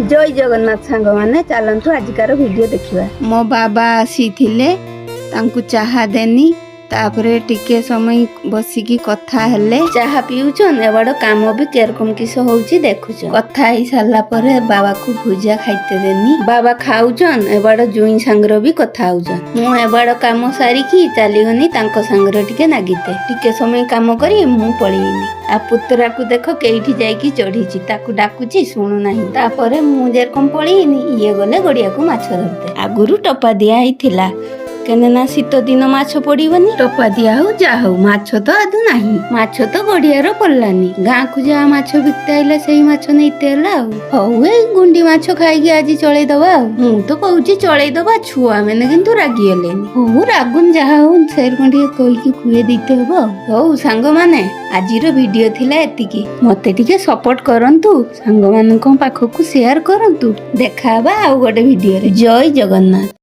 ଜୟ ଜଗନ୍ନାଥ ସାଙ୍ଗମାନେ, ଚାଲନ୍ତୁ ଆଜିକାର ଭିଡ଼ିଓ ଦେଖିବା। ମୋ ବାବା ଆସିଥିଲେ, ତାଙ୍କୁ ଚାହା ଦେନି। ତାପରେ ଟିକେ ସମୟ ବସିକି କଥା ହେଲେ। ଚାହା ପିଉଛନ୍, ଏବାଡ଼ କାମ ବି କେରକମ କିସ ହଉଛି ଦେଖୁଛ। କଥା ହେଇ ସାରିଲା ପରେ ବାବାକୁ ଭୁଜା ଖାଇତେ ଦେନି। ବାବା ଖାଉଛନ୍, ଏବାଡ଼ ଜୁଇଁ ସାଙ୍ଗର ବି କଥା ହଉଛନ୍। ମୁଁ ଏବାଡ଼ କାମ ସାରିକି ଚାଲିଗନି ତାଙ୍କ ସାଙ୍ଗରେ ଟିକେ ନାଗିତେ। ଟିକେ ସମୟ କାମ କରି ମୁଁ ପଳେଇନି। ଆଉ ପୁତୁରାକୁ ଦେଖ, କେଇଠି ଯାଇକି ଚଢିଛି। ତାକୁ ଡାକୁଛି, ଶୁଣୁନାହିଁ। ତାପରେ ମୁଁ ଯେରକମ ପଳେଇନି, ଇଏ ଗଲେ ଗଡିଆକୁ ମାଛ ଧରିତେ। ଆଗରୁ ଟପା ଦିଆ ହେଇଥିଲା, କେନେ ନା ଶୀତ ଦିନ ମାଛ ପଡିବନି। ଟପା ଦିଆ ହଉ ଯାହା ହଉ, ମାଛ ତ ଆଦୌ ନାହିଁ। ମାଛ ତ ଗଡିଆର ପଡିଲାନି। ଗାଁକୁ ଯାହା ମାଛ ବିକତେ ଆଇଲା, ସେଇ ମାଛ ନେଇତେ ହେଲା। ଆଉ ହଉ, ଏଇ ଗୁଣ୍ଡି ମାଛ ଖାଇକି ଆଜି ଚଳେଇଦବା। ଆଉ ମୁଁ ତ କହୁଛି ଚଳେଇଦବା, ଛୁଆ ମାନେ କିନ୍ତୁ ରାଗି ହେଲେନି। ହଉ, ରାଗୁନ ଯାହା ହଉ, ସେରକମ ଟିକେ କହିକି ଖୁଏଇ ଦେଇତେ ହବ ଆଉ। ହଉ ସାଙ୍ଗମାନେ, ଆଜିର ଭିଡିଓ ଥିଲା ଏତିକି। ମତେ ଟିକେ ସପୋର୍ଟ କରନ୍ତୁ, ସାଙ୍ଗମାନଙ୍କ ପାଖକୁ ସେୟାର କରନ୍ତୁ। ଦେଖା ହବା ଆଉ ଗୋଟେ ଭିଡିଓରେ। ଜୟ ଜଗନ୍ନାଥ।